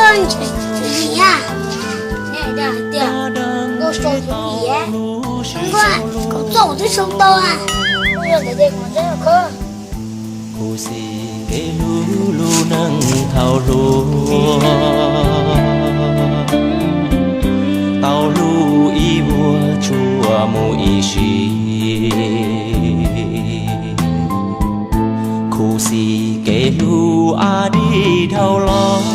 Ntshai li a, nej dag hais tias nkauj sau tus li a, nkauj kom txoj twb sau tau a, nkauj yog ntawd ces kom ntseb khawb. Khuv xim kev hlub lub neej thaum hluas, tau hlub ib vuag tshuaj mus ib sim. Khuv xim kev hlub a dij dhau los.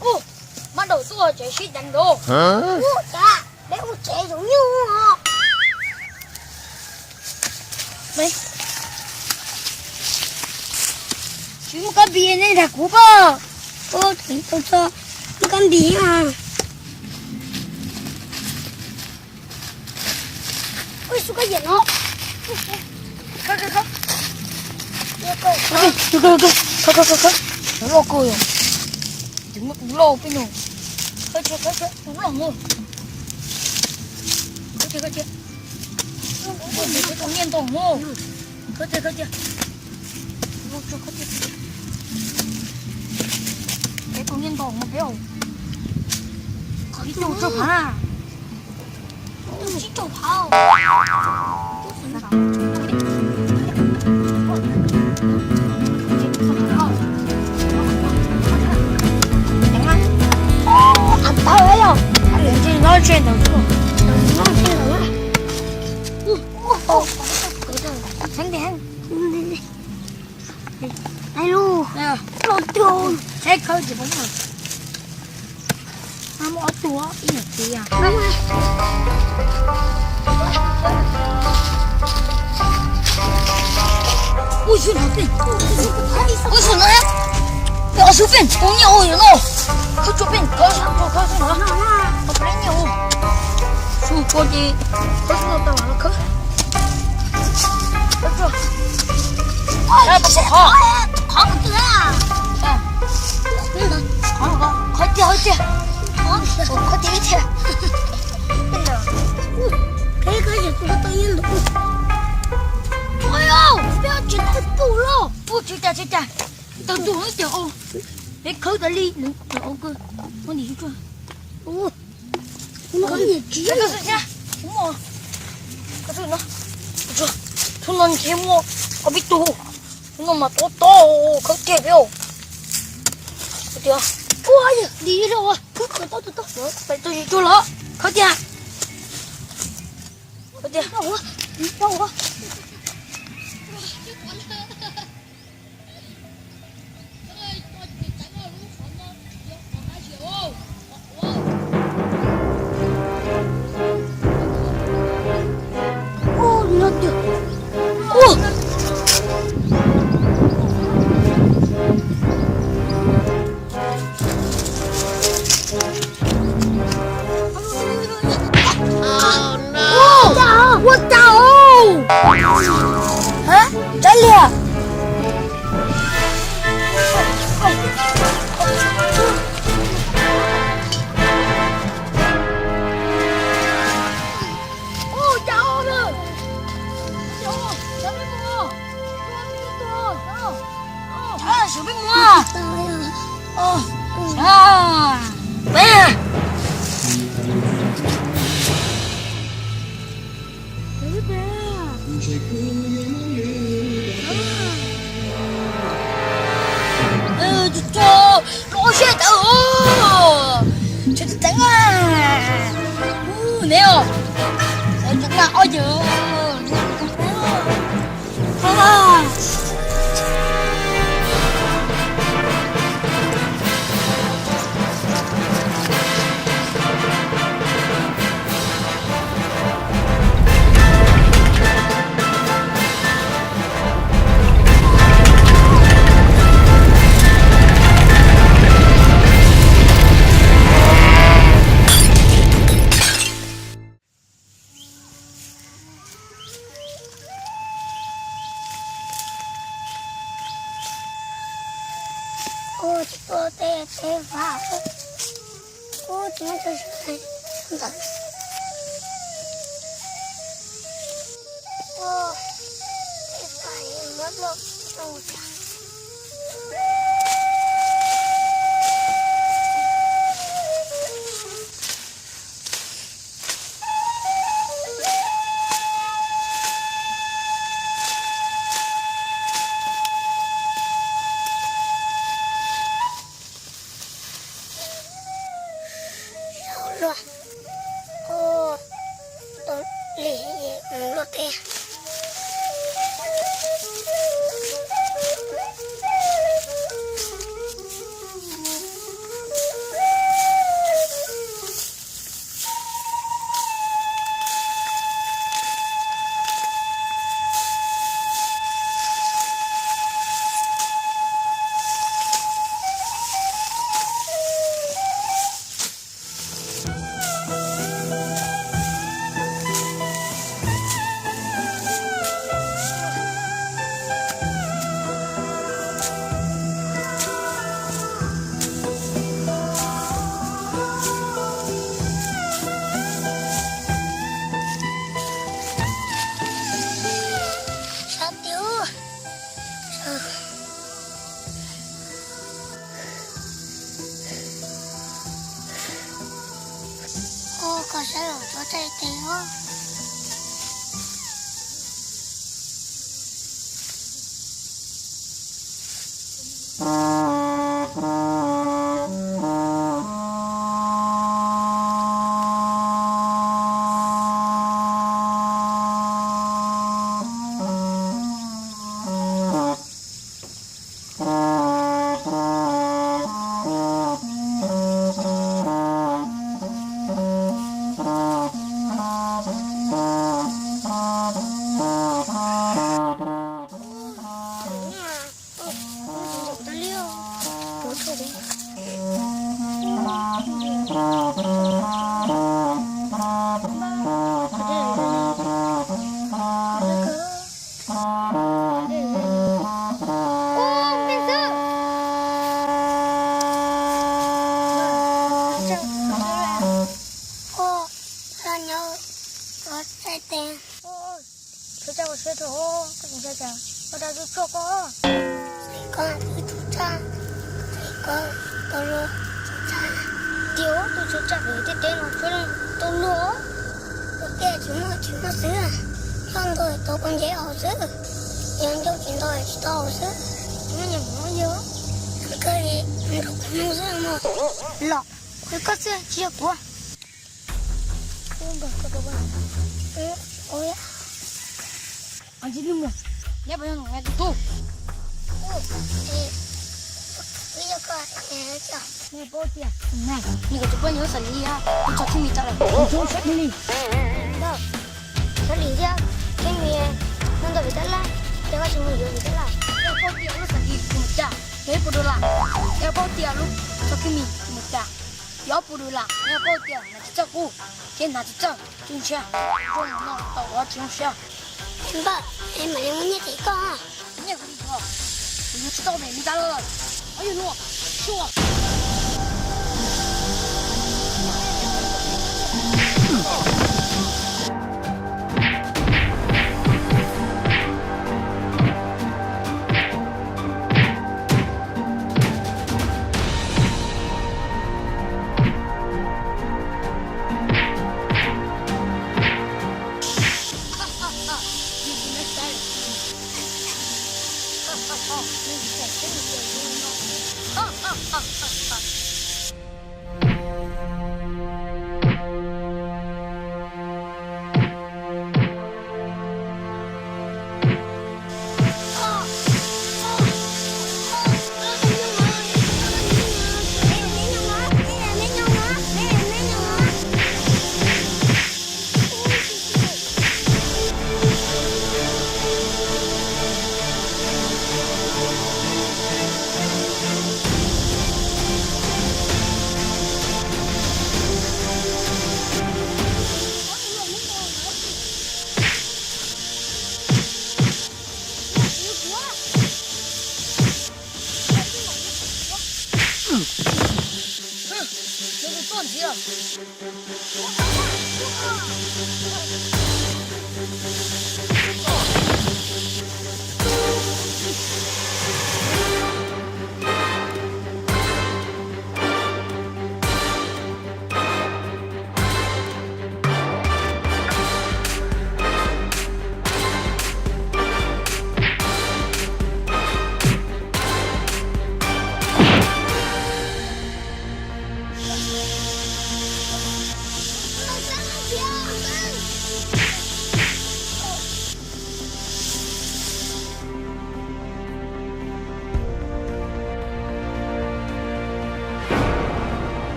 Ub, mab daum tuaj tsev sib deev nkaus. Ub, cas peb ua tsev zoo nyuj os. Tsis muaj kab npis nej dag kuv pob. Ub, tau txog muaj kab npis. Ui, xu kab yam no. Khawb, khawb, khawb. Khawb, khawb, khawb. Loj kawg yom. Ces muab tus loj peb no. Khawb, khawb, khawb, tus loj mus. Khawb, khawb, khawb. Tus nyiaj ntau mus. Khawb, khawb, khawb. Peb tus nyiaj ntau mus peb. Ib tug tso phav. Tus tsib rau phav. Av tawg yog. Tseem no tseem ntawd. Tseem ntawd. Heev tiag heev. Ai lub, los tiag. Saib khawb ces poob lawm. Muaj ob tug ib yam txiv. Ui, xyov no, ui, xyov no, peb ob xub peb tus nyiaj ua yuav no. Khawb tsuag peb khawb, khawb xwb no. Khawb peb nyiaj ua. Xub tsuag ces khawb xwb no tau los khawb. Khawb tsuag. Qhov, qhov, qhov tiag, qhov tiag, qhov tiag, qhov tiag. Ua tsis tas tsis tas, tawg tus no ces peb khawb tas li, ua nim tsuag. Tus no nrhiav muaj ob peb tug. Tus no mas tob tob khawb tiag peb. Ua tias, ua yog dim zog, peb tau tsis tsuag los khawb tiag. Khawb tiag. Ua cas os? Hab, tsav liag. Los seb tawm, tseem tseem a, neb os, tseem tseem ob yawg. Kuv tsis tuaj tej teb vaj, kuv tsis muaj chaw ntawd. Luaj, tau li luaj teb. Sab tiag. Ua koj saib los txhob txhais tes os. Ua, nyob txhob txhais tes. Tsuav tsa ua siab rau koj tsis ntshai cas, koj rau tsuj tsuaj koj. Txhais koj twb tsuav tsa, txhais koj tau luag tsuav tsa. Tias tus tsuav tsa pem tej teb no tsuav leej tau luag. Ua tiag tsis muaj tsis muaj xwb, yog ntau tau koj nce haus xwb, yog ncauj tsis ntau tsis tau haus xwb. Tsis muaj nyuam qhuav yog, kawg li nrog kuv hnub xwb mog. Los, kuv koj xwb tsis yog kuv. Ntsis lwj mus, neb puas yog nws tus tub? Neb paub tias nws kom tus poj niam hu Xab Lis, tus tso khib mis tso lawm. Tus tub Xab Lis. Xab Lis thiab khib mis nyob ntawm pem tab laj, ces koj tsis mus yuav pem tab laj. Yog paub tias lub Xab Lis mus cas, yog ib puas dollar. Yog paub tias lub tso khib mis mus cas, yog ob puas dollar. Yog paub tias hnav tsis txawj qub thiab hnav tsis txawj, tub ntshiab, zoo no tau ua tsis zoo siab. Npawg, es mam li muab nyiaj cem koj. Nyiaj kuv li yuav, kuv yuav tsis tau pem li cas lawm. Ob yog no, sua.